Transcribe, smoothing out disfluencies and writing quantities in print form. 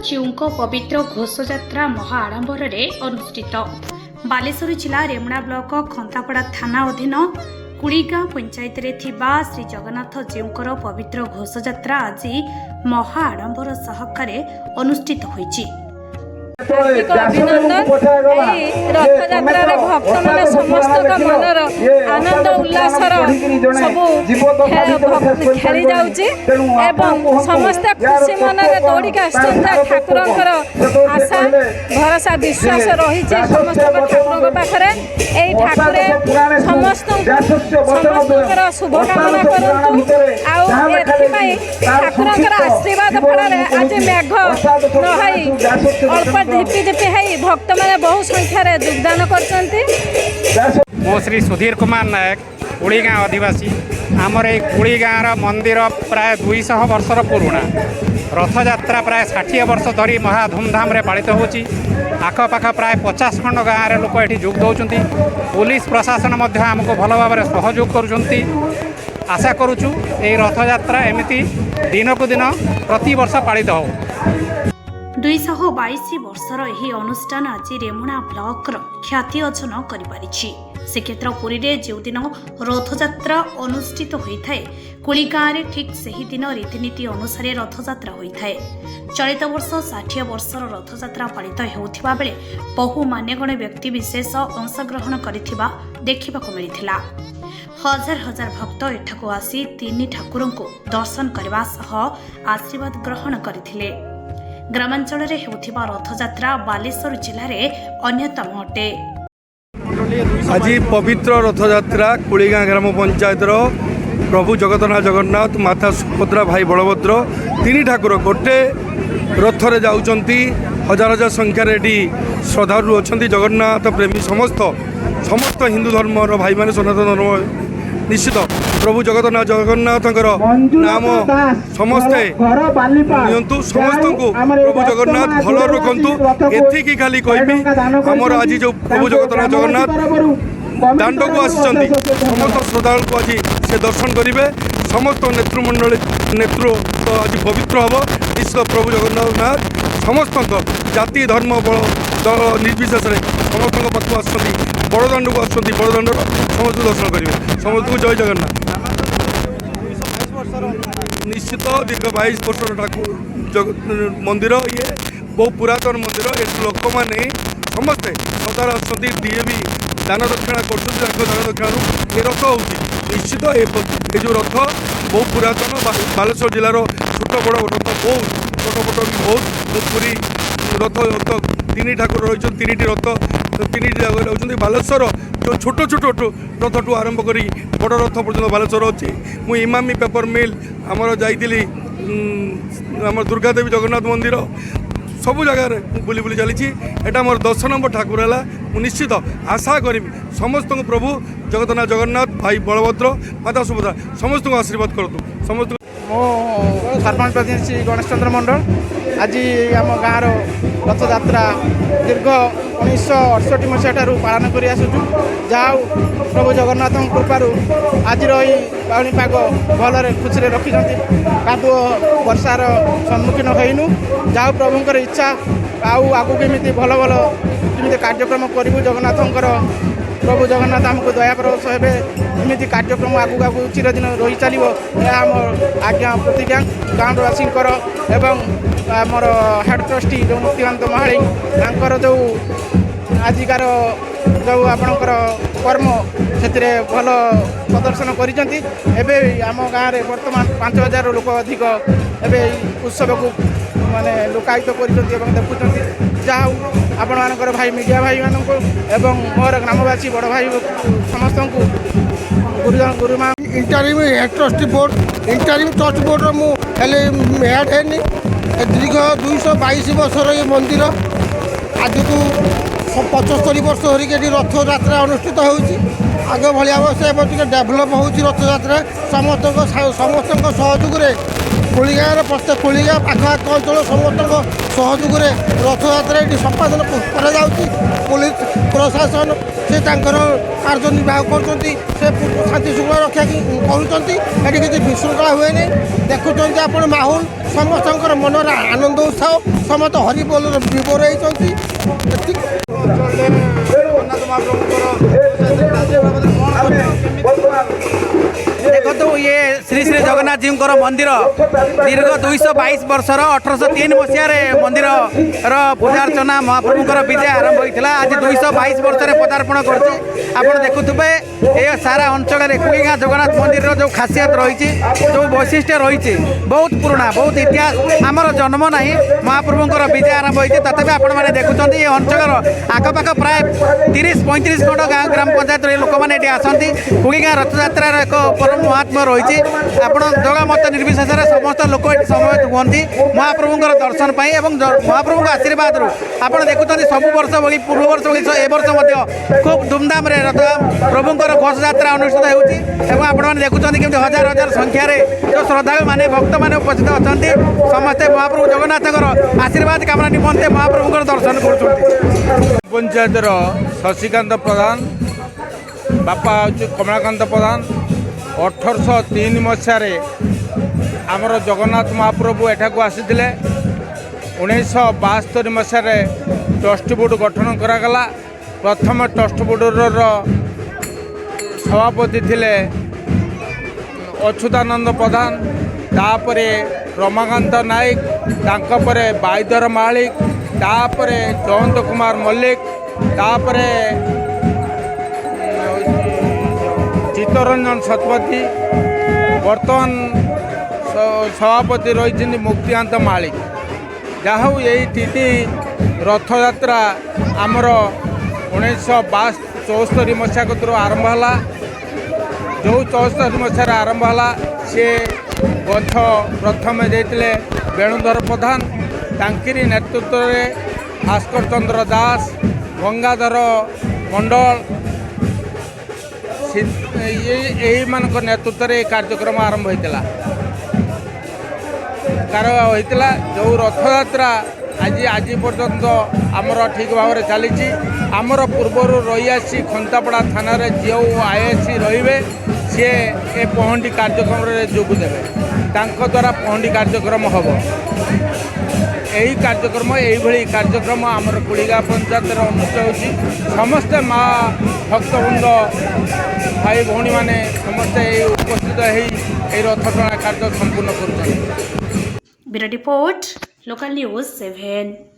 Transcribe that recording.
ଜୀଉଙ୍କ ପବିତ୍ର ଘୋଷଯାତ୍ରା ମହା ଆଡମ୍ବରରେ ଅନୁଷ୍ଠିତ। ବାଲେଶ୍ୱର ଜିଲ୍ଲା ରେମୁଣା ବ୍ଲକ ଖନ୍ତାପଡ଼ା ଥାନା ଅଧୀନ କୁଳିଗାଁ ପଞ୍ଚାୟତରେ ଥିବା ଶ୍ରୀ ଜଗନ୍ନାଥ ଜୀଉଙ୍କର ପବିତ୍ର ଘୋଷଯାତ୍ରା ଆଜି ମହା ଆଡମ୍ବର ସହକାରେ ଅନୁଷ୍ଠିତ ହୋଇଛି। ହାର୍ଦ୍ଦିକ ଅଭିନନ୍ଦନ। ଏହି ରଥଯାତ୍ରାରେ ଭକ୍ତମାନେ ସମସ୍ତଙ୍କ ମନର ଆନନ୍ଦ ଉଲ୍ଲାସର ସବୁ ଖେଳି ଯାଉଛି ଏବଂ ସମସ୍ତେ ଖୁସି ମନରେ ଦୌଡ଼ିକି ଆସୁଛନ୍ତି ଯେ ଠାକୁରଙ୍କର ଆଶା, ଭରସା, ବିଶ୍ୱାସ ରହିଛି ସମସ୍ତଙ୍କ ଠାକୁରଙ୍କ ପାଖରେ। ଏଇ ଠାକୁରେ ସମସ୍ତଙ୍କୁ, ସମସ୍ତଙ୍କର ଶୁଭକାମନା କରନ୍ତୁ। ଆଉ ଏଥିପାଇଁ ଠାକୁରଙ୍କର ଆଶୀର୍ବାଦ ଫଳରେ ଆଜି ମେଘ ନ ହେଇ, ଅଳ୍ପ ଝିପି ଝିପି ହେଇ ଭକ୍ତମାନେ ବହୁ ସଂଖ୍ୟାରେ ଯୋଗଦାନ କରିଛନ୍ତି। ମୁଁ ଶ୍ରୀ ସୁଧୀର କୁମାର ନାୟକ, କୁଳିଗାଁ ଅଧିବାସୀ। ଆମର ଏଇ କୁଳିଗାଁର ମନ୍ଦିର ପ୍ରାୟ 200 ବର୍ଷର ପୁରୁଣା। ରଥଯାତ୍ରା ପ୍ରାୟ 60 ବର୍ଷ ଧରି ମହା ଧୁମଧାମରେ ପାଳିତ ହେଉଛି। ଆଖପାଖ ପ୍ରାୟ 50 ଖଣ୍ଡ ଗାଁରେ ଲୋକ ଏଠି ଯୋଗ ଦେଉଛନ୍ତି। ପୋଲିସ ପ୍ରଶାସନ ମଧ୍ୟ ଆମକୁ ଭଲ ଭାବରେ ସହଯୋଗ କରୁଛନ୍ତି। ଆଶା କରୁଛୁ, ଏହି ରଥଯାତ୍ରା ଏମିତି ଦିନକୁ ଦିନ ପ୍ରତିବର୍ଷ ପାଳିତ ହେଉ। 222 ବର୍ଷର ଏହି ଅନୁଷ୍ଠାନ ଆଜି ରେମୁଣା ବ୍ଲକର ଖ୍ୟାତି ଅର୍ଜନ କରିପାରିଛି। ଶ୍ରୀକ୍ଷେତ୍ର ପୁରୀରେ ଯେଉଁଦିନ ରଥଯାତ୍ରା ଅନୁଷ୍ଠିତ ହୋଇଥାଏ, କୁଳିଗାଁରେ ଠିକ୍ ସେହିଦିନ ରୀତିନୀତି ଅନୁସାରେ ରଥଯାତ୍ରା ହୋଇଥାଏ। ଚଳିତ ବର୍ଷ 60 ବର୍ଷର ରଥଯାତ୍ରା ପାଳିତ ହେଉଥିବା ବେଳେ ବହୁ ମାନ୍ୟଗଣ୍ୟ ବ୍ୟକ୍ତିବିଶେଷ ଅଂଶଗ୍ରହଣ କରିଥିବା ଦେଖିବାକୁ ମିଳିଥିଲା। ହଜାର ହଜାର ଭକ୍ତ ଏଠାକୁ ଆସି ତିନି ଠାକୁରଙ୍କୁ ଦର୍ଶନ କରିବା ସହ ଆଶୀର୍ବାଦ ଗ୍ରହଣ କରିଥିଲେ। ଗ୍ରାମାଞ୍ଚଳରେ ହେଉଥିବା ରଥଯାତ୍ରା ବାଲେଶ୍ୱର ଜିଲ୍ଲାରେ ଅନ୍ୟତମ ଅଟେ। ଆଜି ପବିତ୍ର ରଥଯାତ୍ରା। କୁଳିଗାଁ ଗ୍ରାମ ପଞ୍ଚାୟତର ପ୍ରଭୁ ଜଗତନାଥ ଜଗନ୍ନାଥ, ମାତା ସୁଭଦ୍ରା, ଭାଇ ବଳଭଦ୍ର, ତିନି ଠାକୁର ଗୋଟେ ରଥରେ ଯାଉଛନ୍ତି। ହଜାର ହଜାର ସଂଖ୍ୟାରେ ଏଠି ଶ୍ରଦ୍ଧାଳୁ ଅଛନ୍ତି। ଜଗନ୍ନାଥ ପ୍ରେମୀ ସମସ୍ତ ସମସ୍ତ ହିନ୍ଦୁ ଧର୍ମର ଭାଇମାନେ, ସନାତନ ଧର୍ମ, ନିଶ୍ଚିତ ପ୍ରଭୁ ଜଗତନାଥ ଜଗନ୍ନାଥଙ୍କର ନାମ ସମସ୍ତେ ନିଅନ୍ତୁ। ସମସ୍ତଙ୍କୁ ପ୍ରଭୁ ଜଗନ୍ନାଥ ଭଲ ରଖନ୍ତୁ, ଏତିକି ଖାଲି କହିବି। ଆମର ଆଜି ଯେଉଁ ପ୍ରଭୁ ଜଗନ୍ନାଥ ଜଗନ୍ନାଥ ଦାଣ୍ଡକୁ ଆସିଛନ୍ତି, ସମସ୍ତ ଶ୍ରଦ୍ଧାଳୁଙ୍କୁ ଆଜି ସେ ଦର୍ଶନ କରିବେ। ସମସ୍ତ ନେତୃମଣ୍ଡଳୀ ନେତୃତ୍ୱ ଆଜି ପବିତ୍ର ହେବ। ନିଶ୍ଚିତ ପ୍ରଭୁ ଜଗନ୍ନାଥ ସମସ୍ତଙ୍କ ଜାତି, ଧର୍ମ, ବଳ, ଦଳ ନିର୍ବିଶେଷରେ ସମସ୍ତଙ୍କ ପାଖକୁ ଆସୁଛନ୍ତି, ବଡ଼ଦାଣ୍ଡକୁ ଆସୁଛନ୍ତି, ବଡ଼ଦାଣ୍ଡର ସମସ୍ତଙ୍କୁ ଦର୍ଶନ କରିବେ। ସମସ୍ତଙ୍କୁ ଜୟ ଜଗନ୍ନାଥ। ନିଶ୍ଚିତ ଦୀର୍ଘ 22 ବର୍ଷର ଠାକୁର ମନ୍ଦିର ଇଏ ବହୁ ପୁରାତନ ମନ୍ଦିର। ଏଠି ଲୋକମାନେ ସମସ୍ତେ ଶ୍ରଦ୍ଧାରେ ଆସୁଛନ୍ତି। ଯିଏ ବି ଦାନ ଦକ୍ଷିଣା କରୁଛନ୍ତି, ତାଙ୍କ ଦାନ ଦକ୍ଷିଣାରୁ ଏ ରଥ ହେଉଛି। ନିଶ୍ଚିତ ଏ ଯେଉଁ ରଥ ବହୁ ପୁରାତନ। ବାଲେଶ୍ୱର ଜିଲ୍ଲାର ଛୋଟ ବଡ଼ ରଥ ବହୁତ, ଛୋଟ ବଡ଼ ବି ବହୁତ। ମୁଁ ପୁରୀ ରଥ ରଥ ତିନି ଠାକୁର ରହିଛନ୍ତି, ତିନିଟି ରଥ ତିନିଟି ଜାଗାରେ ରହୁଛନ୍ତି। ବାଲେଶ୍ୱର ଯେଉଁ ଛୋଟ ଛୋଟ ରଥଠୁ ଆରମ୍ଭ କରି ବଡ଼ ରଥ ପର୍ଯ୍ୟନ୍ତ ବାଲେଶ୍ୱର ଅଛି। ମୁଁ ଇମାମି ପେପର ମିଲ୍ ଆମର ଯାଇଥିଲି, ଆମର ଦୁର୍ଗାଦେବୀ ଜଗନ୍ନାଥ ମନ୍ଦିର, ସବୁ ଜାଗାରେ ମୁଁ ବୁଲି ବୁଲି ଚାଲିଛି। ଏଇଟା ମୋର 10 ନମ୍ବର ଠାକୁର ହେଲା। ମୁଁ ନିଶ୍ଚିତ ଆଶା କରିବି, ସମସ୍ତଙ୍କୁ ପ୍ରଭୁ ଜଗନ୍ନାଥ ଜଗନ୍ନାଥ, ଭାଇ ବଳଭଦ୍ର, ମାତା ସୁଭଦ୍ରା ସମସ୍ତଙ୍କୁ ଆଶୀର୍ବାଦ କରନ୍ତୁ ସମସ୍ତଙ୍କୁ। ମୁଁ ସରପଞ୍ଚ ପ୍ରତିନିଧି ଶ୍ରୀ ଗଣେଶ ଚନ୍ଦ୍ର ମଣ୍ଡଳ। ଆଜି ଆମ ଗାଁର ରଥଯାତ୍ରା ଦୀର୍ଘ 1968 ମସିହା ଠାରୁ ପାଳନ କରି ଆସୁଛୁ। ଯାହା ହଉ, ପ୍ରଭୁ ଜଗନ୍ନାଥଙ୍କ କୃପାରୁ ଆଜିର ଏଇ ପାଣିପାଗ ଭଲରେ ଖୁସିରେ ରଖିଛନ୍ତି। କାଦୁଅ ବର୍ଷାର ସମ୍ମୁଖୀନ ହୋଇନୁ। ଯାହା ହଉ, ପ୍ରଭୁଙ୍କର ଇଚ୍ଛା। ଆଉ ଆଗକୁ ଏମିତି ଭଲ ଭଲ କେମିତି କାର୍ଯ୍ୟକ୍ରମ କରିବୁ ଜଗନ୍ନାଥଙ୍କର, ପ୍ରଭୁ ଜଗନ୍ନାଥ ଆମକୁ ଦୟା ପରବଶ ହେବେ। ଏମିତି କାର୍ଯ୍ୟକ୍ରମ ଆଗକୁ ଆଗକୁ ଚିରଦିନ ରହି ଚାଲିବ, ଏହା ଆମ ଆଜ୍ଞା, ପ୍ରତିଜ୍ଞା ଗାଁବାସୀଙ୍କର। ଏବଂ ଆମର ହେଡ଼ ଟ୍ରଷ୍ଟି ଯେଉଁ ମୁକ୍ତିକାନ୍ତ ମହାଳିକ, ତାଙ୍କର ଯେଉଁ ଆଜିକାର ଯେଉଁ ଆପଣଙ୍କର କର୍ମ, ସେଥିରେ ଭଲ ପ୍ରଦର୍ଶନ କରିଛନ୍ତି। ଏବେ ଆମ ଗାଁରେ ବର୍ତ୍ତମାନ 5000 ଲୋକ ଅଧିକ ଏବେ ଏଇ ଉତ୍ସବକୁ ମାନେ ଲୋକାୟିତ କରିଛନ୍ତି ଏବଂ ଦେଖୁଛନ୍ତି। ଯାହା ହଉ, ଆପଣମାନଙ୍କର ଭାଇ ମିଡ଼ିଆ ଭାଇମାନଙ୍କୁ ଏବଂ ମୋର ଗ୍ରାମବାସୀ ବଡ଼ ଭାଇ ସମସ୍ତଙ୍କୁ, ଗୁରୁଜନ ଗୁରୁମା। Interim head trustee board, interim trust ବୋର୍ଡ଼ର ମୁଁ ହେଲେ ହେଡ଼୍ ହେଇନି। ଦୀର୍ଘ 222 ବର୍ଷର ଏ ମନ୍ଦିର, ଆଜକୁ 75 ବର୍ଷ ଧରିକି ଏଠି ରଥଯାତ୍ରା ଅନୁଷ୍ଠିତ ହେଉଛି। ଆଗ ଭଳି ଅବଶ୍ୟ ଏବେ ଟିକେ ଡେଭଲପ୍ ହେଉଛି ରଥଯାତ୍ରା। ସମସ୍ତଙ୍କ ସହଯୋଗରେ କୁଳିଗାଁର ପ୍ରତ୍ୟେକ କୁଳିଗାଁ ପାଖ ଆଖ ଅଞ୍ଚଳ ସମସ୍ତଙ୍କ ସହଯୋଗରେ ରଥଯାତ୍ରା ଏଠି ସମ୍ପାଦନ କରାଯାଉଛି। ପୋଲିସ ପ୍ରଶାସନ ସେ ତାଙ୍କର କାର୍ଯ୍ୟ ନିର୍ବାହ କରୁଛନ୍ତି, ସେ ଶାନ୍ତି ଶୃଙ୍ଖଳା ରକ୍ଷା କରୁଛନ୍ତି। ଏଠି କିଛି ବିଶୃଙ୍ଖଳା ହୁଏନି। ଦେଖୁଛନ୍ତି ଆପଣ ମାହୋଲ, ସମସ୍ତଙ୍କର ମନରେ ଆନନ୍ଦ ଉତ୍ସାହ, ସମସ୍ତେ ହରିବୋଲର ବିଭୋର ହେଇଛନ୍ତି, ଏତିକି। ଦେଖନ୍ତୁ, ଇଏ ଶ୍ରୀ ଶ୍ରୀ ଜଗନ୍ନାଥଜୀଙ୍କର ମନ୍ଦିର ଦୀର୍ଘ 222 ବର୍ଷର, 1803 ମସିହାରେ ମନ୍ଦିରର ପୂଜାର୍ଚ୍ଚନା, ମହାପ୍ରଭୁଙ୍କର ବିଜେ ଆରମ୍ଭ ହୋଇଥିଲା। ଆଜି 222 ବର୍ଷରେ ପଦାର୍ପଣ କରୁଛି। ଆପଣ ଦେଖୁଥିବେ, ଏ ସାରା ଅଞ୍ଚଳରେ କୁଳିଗାଁ ଜଗନ୍ନାଥ ମନ୍ଦିରର ଯେଉଁ ଖାସିୟତ ରହିଛି, ଯେଉଁ ବୈଶିଷ୍ଟ୍ୟ ରହିଛି, ବହୁତ ପୁରୁଣା, ବହୁତ ଇତିହାସ। ଆମର ଜନ୍ମ ନାହିଁ, ମହାପ୍ରଭୁଙ୍କର ବିଜେ ଆରମ୍ଭ ହୋଇଛି। ତଥାପି ଆପଣମାନେ ଦେଖୁଛନ୍ତି, ଏ ଅଞ୍ଚଳର ଆଖପାଖ ପ୍ରାୟ 30 35 ଖଣ୍ଡ ଗାଁ ଗ୍ରାମ ପଞ୍ଚାୟତର ଲୋକମାନେ ଏଠି ଆସନ୍ତି। କୁଳିଗାଁ ରଥଯାତ୍ରାର ଏକ ପରମ ମହାତ୍ମ୍ୟ ରହିଛି। ଆପଣ ଦଳ ମତ ନିର୍ବିଶେଷରେ ସମସ୍ତ ଲୋକ ଏଠି ସମବେତ ହୁଅନ୍ତି ମହାପ୍ରଭୁଙ୍କର ଦର୍ଶନ ପାଇଁ ଏବଂ ମହାପ୍ରଭୁଙ୍କ ଆଶୀର୍ବାଦରୁ ଆପଣ ଦେଖୁଛନ୍ତି, ସବୁ ବର୍ଷ ଭଳି, ପୂର୍ବ ବର୍ଷ ଭଳି ଏ ବର୍ଷ ମଧ୍ୟ ଖୁବ୍ ଧୁମଧାମରେ ରଥ ପ୍ରଭୁଙ୍କର ଘୋଷଯାତ୍ରା ଅନୁଷ୍ଠିତ ହେଉଛି। ଏବଂ ଆପଣମାନେ ଦେଖୁଛନ୍ତି କେମିତି ହଜାର ହଜାର ସଂଖ୍ୟାରେ ଯେଉଁ ଶ୍ରଦ୍ଧାଳୁମାନେ, ଭକ୍ତମାନେ ଉପସ୍ଥିତ ଅଛନ୍ତି, ସମସ୍ତେ ମହାପ୍ରଭୁ ଜଗନ୍ନାଥଙ୍କର ଆଶୀର୍ବାଦ କାମନା ନିମନ୍ତେ ମହାପ୍ରଭୁଙ୍କର ଦର୍ଶନ କରୁଛନ୍ତି। ପଞ୍ଚାୟତର ଶଶିକାନ୍ତ ପ୍ରଧାନ, ବାପା ହେଉଛି କମଳାକାନ୍ତ ପ୍ରଧାନ। 1803 ମସିହାରେ ଆମର ଜଗନ୍ନାଥ ମହାପ୍ରଭୁ ଏଠାକୁ ଆସିଥିଲେ। 1972 ମସିହାରେ ଟ୍ରଷ୍ଟ ବୋର୍ଡ଼ ଗଠନ କରାଗଲା। ପ୍ରଥମ ଟ୍ରଷ୍ଟ ବୋର୍ଡ଼ର ସଭାପତି ଥିଲେ ଅଚ୍ୟୁତାନନ୍ଦ ପ୍ରଧାନ, ତାପରେ ରମାକାନ୍ତ ନାୟକ, ତାଙ୍କ ପରେ ବାଇଧର ମାଳିକ, ତାପରେ ଜୟନ୍ତ କୁମାର ମଲ୍ଲିକ, ତାପରେ ଚିତ୍ତରଞ୍ଜନ ଶତପଥୀ, ବର୍ତ୍ତମାନ ସଭାପତି ରହିଛନ୍ତି ମୁକ୍ତିକାନ୍ତ ମାଳିକ। ଯାହା ହଉ, ଏଇ ତିନି ରଥଯାତ୍ରା ଆମର 1974 ମସିହା କତିରୁ ଆରମ୍ଭ ହେଲା। ଯେଉଁ 74 ମସିହାରେ ଆରମ୍ଭ ହେଲା, ସେ ଗଛ ପ୍ରଥମେ ଦେଇଥିଲେ ବେଣୁଧର ପ୍ରଧାନ। ତାଙ୍କରି ନେତୃତ୍ୱରେ ଭାସ୍କର ଚନ୍ଦ୍ର ଦାସ, ଗଙ୍ଗାଧର ମଣ୍ଡଳ, ଏଇମାନଙ୍କ ନେତୃତ୍ୱରେ ଏ କାର୍ଯ୍ୟକ୍ରମ ଆରମ୍ଭ ହୋଇଥିଲା, କାରଣ ହୋଇଥିଲା। ଯେଉଁ ରଥଯାତ୍ରା ଆଜି ଆଜି ପର୍ଯ୍ୟନ୍ତ ଆମର ଠିକ୍ ଭାବରେ ଚାଲିଛି। ଆମର ପୂର୍ବରୁ ରହିଆସି ଖନ୍ତାପଡ଼ା ଥାନାରେ ଯେଉଁ ଆଇଆଇସି ରହିବେ, ସିଏ ଏ ପହଣ୍ଡି କାର୍ଯ୍ୟକ୍ରମରେ ଯୋଗ ଦେବେ। ତାଙ୍କ ଦ୍ୱାରା ପହଣ୍ଡି କାର୍ଯ୍ୟକ୍ରମ ହେବ। ଏହି କାର୍ଯ୍ୟକ୍ରମ, ଏଇଭଳି କାର୍ଯ୍ୟକ୍ରମ ଆମର କୁଳିଗାଁ ପଞ୍ଚାୟତରେ ଅନୁଷ୍ଠିତ ହେଉଛି। ସମସ୍ତେ ମା ଭକ୍ତବୃନ୍ଦ, ଭାଇ ଭଉଣୀମାନେ ସମସ୍ତେ ଏଇ ଉପସ୍ଥିତ ହେଇ ଏହି ରଥ ଟଣା କାର୍ଯ୍ୟ ସମ୍ପୂର୍ଣ୍ଣ କରୁଛନ୍ତି। Bureau report, local news 7।